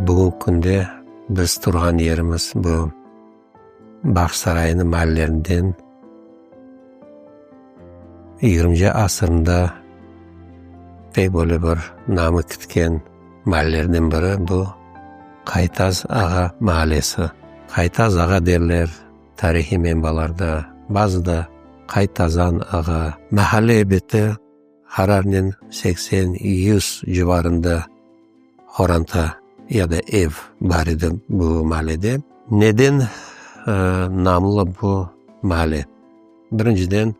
Bugünki künde biz turğan yerimiz bu Bağçasaraynıñ maallerinden yigirminci asırında pek böyle bir namı kitken maallerden biri bu Qaytaz ağa maallesi. Qaytaz ağa derler tarihiy menbalarda, bazıda Qaytazan ağa. Mahalle elbette qararnen 80, 100 civarında qoranta ya da ev bar edi bu maallede. Neden namlı bu maalle? Birinciden,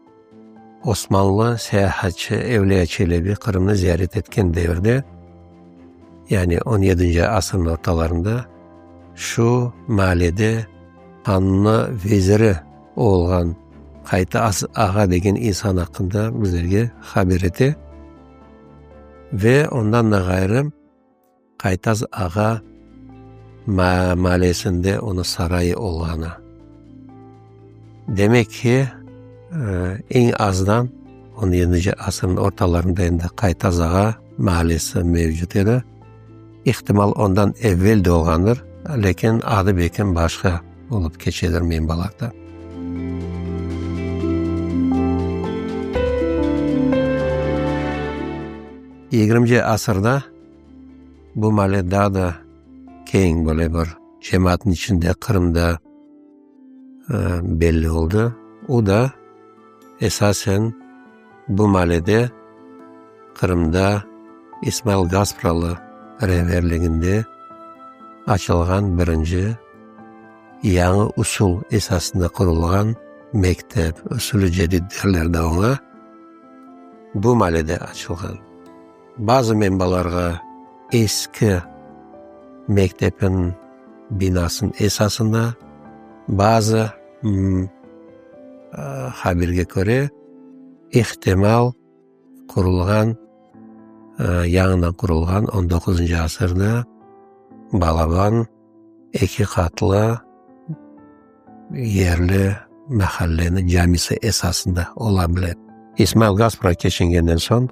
Osmanlı seyahatçı Evliya Çelebi Qırımnı ziyaret etken devirde, yani on yedinci asırnıñ ortalarında, şu maallede hannı veziri olğan Qaytaz ağa degen insan aqqında bizlerge haber ete ve ondan da ğayrı, Qaytaz ağa maalesinde onıñ sarayı olğanı. Demek ki, eñ azdan on yedinci asırnıñ ortalarında endi Qaytaz ağa maalesi mevcut edi. İhtimal, ondan evvel de olğandır, lâkin adı belki başqa olıp keçedir menbalarda. Yigirminci asırda bu male daa da keñ böyle bir cemaatnıñ içinde Qırımda belli oldı. O da esasen bu malede Qırımda İsmail Gaspralı rehberliginde açılğan birinci yañı usul esasında qurulğan mektep, usul-i cedid derler de oña, bu malede açılğan. Bazı menbalarğa eski mektepniñ binasınıñ esasında, bazı haberge köre, ihtimal, qurulğan, yañıdan qurulğan on doquzıncı asırda balaban eki qatlı yerli mahalleniñ camisi esasında ola bile. İsmail Gaspra keçingenden soñ,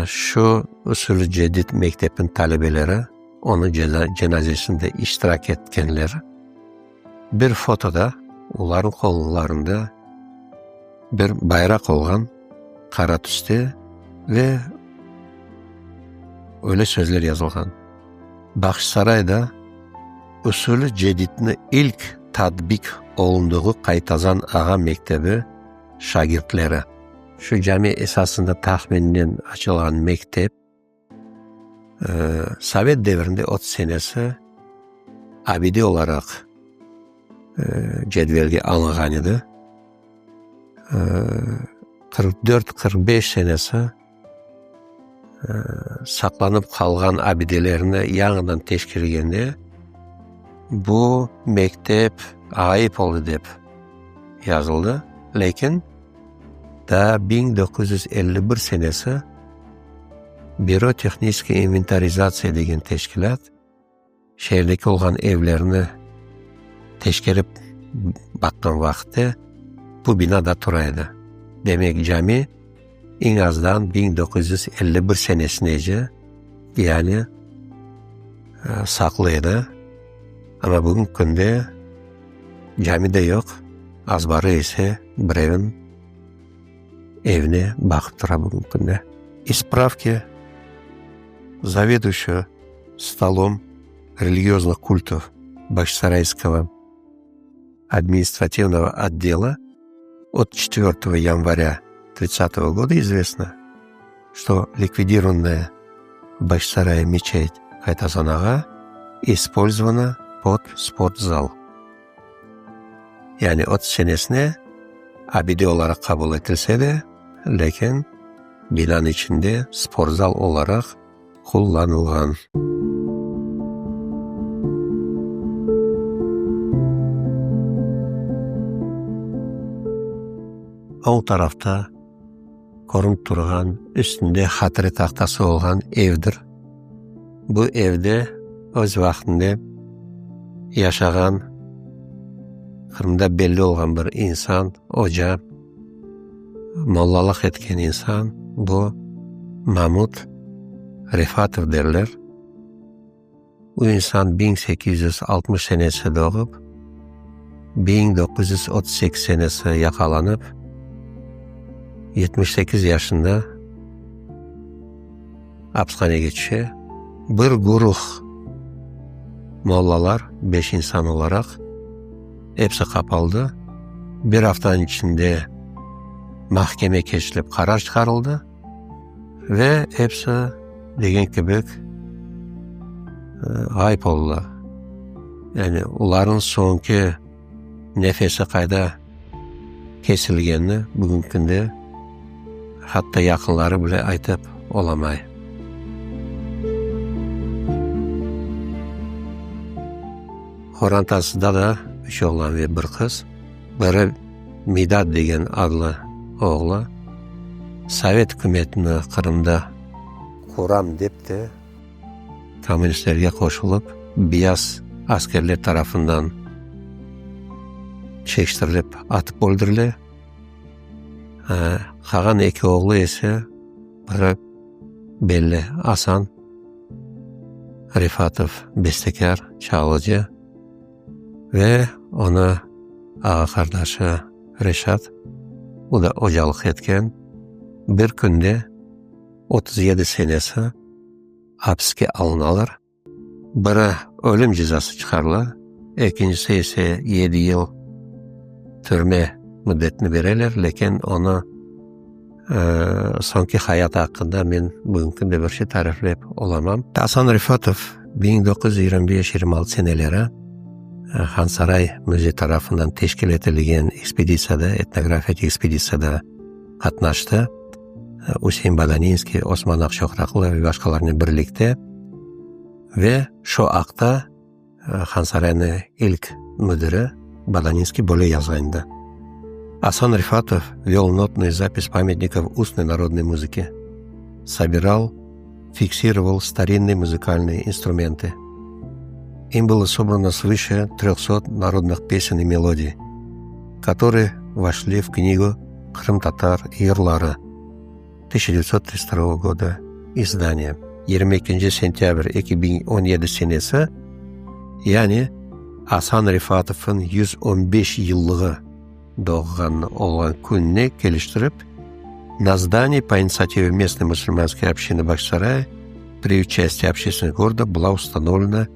şu usul-i cedid mektepniñ talebeleri, onıñ cenazesinde iştirak etkenler, bir fotoda olarnıñ qollarında bir bayraq olğan, qara tüste ve öyle sözler yazılğan, Bağçasarayda usul-i cedidni ilk tadbiq olundığı Qaytazan ağa mektebi şagirtleri. Şu cami esasında tahminen açılğan mektep, Sovet devrinde 30 senesi abide olaraq cedvelge alınğan edi. 44, 45 senesi saqlanıp qalğan abidelerni yañıdan teşkergende bu mektep ğayıp oldı dep yazıldı. Lâkin daa 1951 senesi Büro tehniçeskoy inventarizatsiya degen teşkilât şeerdeki olğan evlerni teşkerip baqqan vaqıtte bu bina da tura edi. Demek, cami eñ azdan 1951 senesinece, yani saqlı edi. Amma bugünki künde cami de yoq, azbarı ise birevniñ evine baqıp tura bugünki künde. İz spravki zaveduyuşçego stolom religioznih kultov Bağçasarayskogo administrativnogo otdela ot çetvertogo yanvarâ tridtsatogo goda izvestno, çto likvidirovannaya v Bağçasaraye meçet Qaytazan ağa ispolzovana pod sportzal. Yani 30 senesine abide olaraq qabul etilse de, lâkin binanıñ içinde sportzal olaraq qullanılğan. Oñ tarafta körünip turğan, üstünde hatire tahtası olğan evdir. Bu evde öz vaqtında yaşağan, Qırımda belli olğan bir insan, oca, mollalıq etken insan, bu Mamut Refatov derler. U insan 1860 senesi doğıp, 1938 senesi yaqalanıp, 78 yaşında apishanege tüşe. Bir guruh mollalar, beş insan olaraq, episi qapaldı. Bir aftanıñ içinde mahkeme keçirilip qarar çıqarıldı ve episi, degen kibi, ğayıp oldılar. Yani olarnıñ soñki nefesi qayda kesilgenini bugünki künde hatta yaqınları bile aytıp olamay. Qorantasında da üç oğlan ve bir qız. Biri Midat degen adlı oğlu Sovet ükümetini Qırımda quram dep de kommunistlerge qoşulıp, beyaz askerler tarafından çekiştirilip atıp öldürile. Qalğan eki oğlu ise, biri belli Asan Refatov, bestekâr, çalğıcı ve onı ağa-qardaşı Reşat, o da ocalıq etken, bir künde 37 senesi apiske alınalar. Biri ölüm cezası çıqarıla, ekincisi ise yedi yıl türme müddetini bereler, lâkin onı soñki hayatı aqqında men bugünki künde bir şey tariflep olamam. Asan Refatov 1925, 26 seneleri Hansaray müzey tarafından teşkil etilgen ekspeditsiyada, etnografik ekspeditsiyada qatnaştı. Üsein Badaninskiy, Osman Aqçoqraqlı ve başqalarnen birlikte ve şu aqta Hansaraynıñ ilk müdiri Badaninskiy böyle yazğan edi, Asan Refatov vel notnıy zapis pamyatnikov ustnoy narodnoy muzıki, sobiral, fiksiroval starinnıy muzıkalnıy instrumentı. Im bylo sobrano svıše tröhsot narodnıh pesen i melodiy, kotorıye voşli v knigu Qırımtatar yırları, 1932 goda izdaniya, 22 sentâbr 2017 senesi, yani Asan Refatovnıñ 115 yıllığı doğğan olğan kününe keliştirip, na zdanии po initsiativе местной мусульманской общины Bağçasaraya при участии общественных города была установлена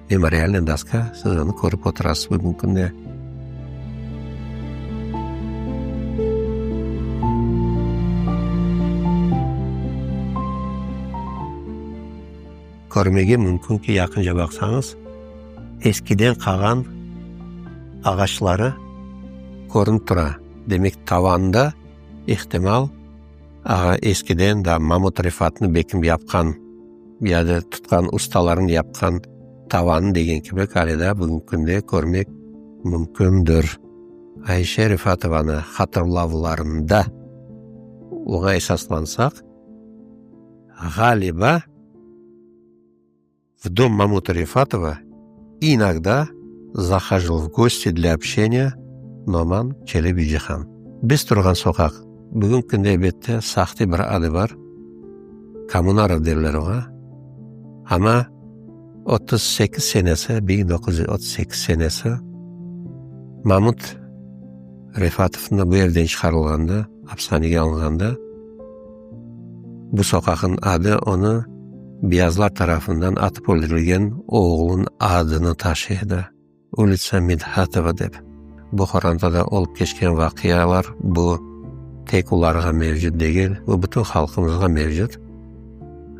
memorialnaya doska, siz onı körip oturasız bugün künde. Körmege mümkün ki, yaqınca baqsañız, eskiden qalğan ağaçları körünip tura. Demek, tavanda, ihtimal, eskiden da Mamut Refatnı bekim yapqan ya da tutqan ustalarnıñ yapqan tavanı degen kibi ale daa bugünki künde körmek mümkündir. Ayşe Refatovanı hatırlavlarında oña esaslansaq, ğaliba, v dom Mamuta Refatova inogda zahajıl v gosti dlâ obşeniya Noman Çelebicihan. Biz turğan soqaq, bugünki künde elbette sahte bir adı bar, Kommunarov derler oña, amma 38 senesi, 1938 senesi Mamut Refatovnı bu evden çıqarılğanda, apishanege alınğanda, Bu soqaqnıñ adı onı beyazlar tarafından atıp öldürilgen oğlunıñ adını taşıy edi, Ulitsa Midhatova dep. Bu qorantada olıp keçken vaqialar bu tek olarğa mevcut degil, bu bütün halqımızğa mevcut.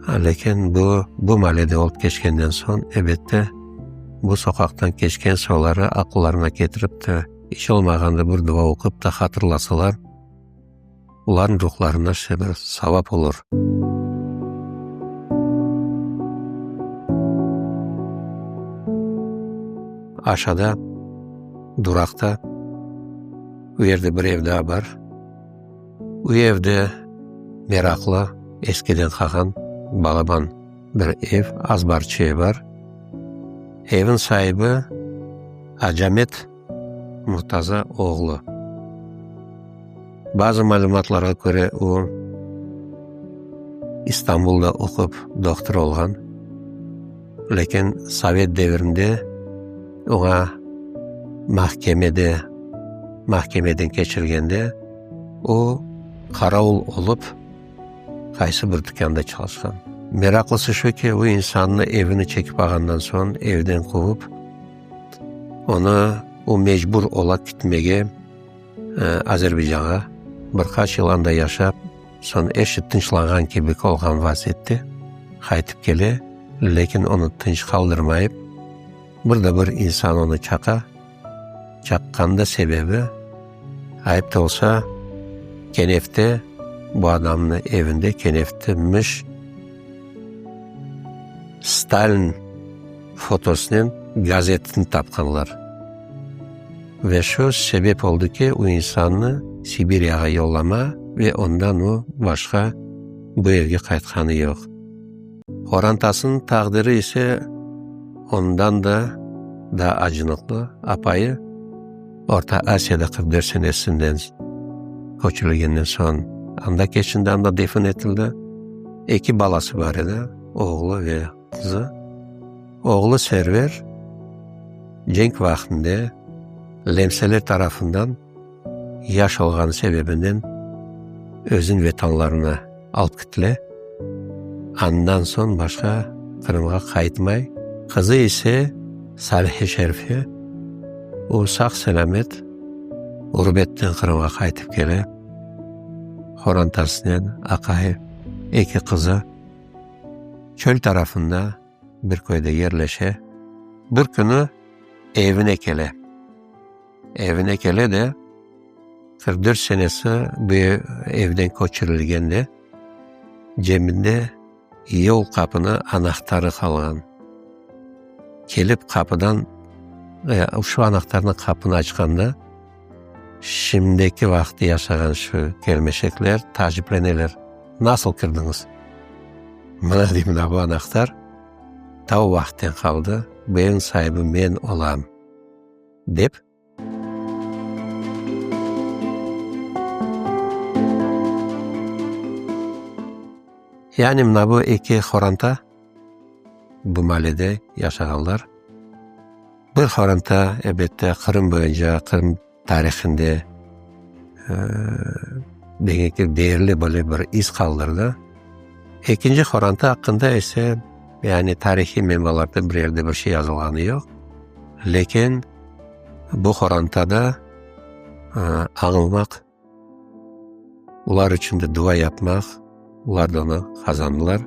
Lâkin bu bu maalede olıp keçkenden soñ, ebette, bu soqaqtan keçken soyları aqıllarına ketirip de, iç olmağanda bir dua oqup da hatırlasalar, Olarnıñ ruhlarına bir savap olur. Aşağıda, duraqta, u yerde bir ev daa bar. U evde meraqlı, eskiden qalğan balaban bir ev, azbarçığı bar. Evniñ saibi Acamet Murtaza oğlu. Bazı malümatlarğa köre, o, İstanbulda oqup dohtur olğan. Lâkin sovet devirinde oña mahkemede, mahkemeden keçirgende o, qaravul olıp, qaysı bir tükânda çalışqan. Meraqlısı şu ki, o insannı evini çekip alğandan soñ, evden quvıp, onı, o mecbur ola kitmege Azerbaycanğa. Bir qaç yıl anda yaşap, soñ er şey tınçlanğan kibi olğan vaziyette qaytıp kele, lâkin onı tınç qaldırmayıp, bir de bir insan onı çaqa. Çaqqanda sebebi, ayıp da olsa, kenefte, bu adamnı evinde kenefte mış Stalin fotosınen gazetini tapqanlar. Ve şu sebep oldı ki, o insannı Sibiryağa yollama ve ondan o başqa bu evge qaytqanı yoq. Qorantasınıñ taqdiri ise ondan da daa acınıqlı, apayı Orta Asiyada 44 senesinden köçürilgenden soñ anda keçindi, anda defin etildi. Eki balası bar edi, oğlu ve qızı. Oğlu Server cenk vaqtında lemseler tarafından yaş olğanı sebebinden özüniñ vetanlarına alıp kitile. Andan soñ başqa Qırımğa qaytmay. Qızı ise Salihe Şerife, o sağ-selâmet ğurbetten Qırımğa qaytıp kele. Qorantasınen, aqayı, eki qızı çöl tarafında bir köyde yerleşe. Bir künü evine kele. Evine kele de, 44 senesi bu evden köçürilgende, cebinde yol qapını anahtarı qalğan. Kelip qapıdan, şu anahtarnı qapını açqanda, şimdiki vaqıtta yaşağan şu kelmeşekler taacipleneler, Nasıl kirdiñiz? Mına, dey, mına bu anahtar ta o vaqıtten qaldı, bu evniñ saibi men olam. Dep. Yani mına bu eki horanta, bu mallede yaşağanlar, bir horanta, elbette, Qırım boyunca, Qırım tarihinde demek ki, değerli böyle bir iz qaldırdı. Ekinci horanta aqqında ise, yani tarihiy menbalarda bir yerde bir şey yazılğanı yoq. Lâkin bu horantada añılmaq, olar içün de dua yapmaq, olar da onı qazandılar.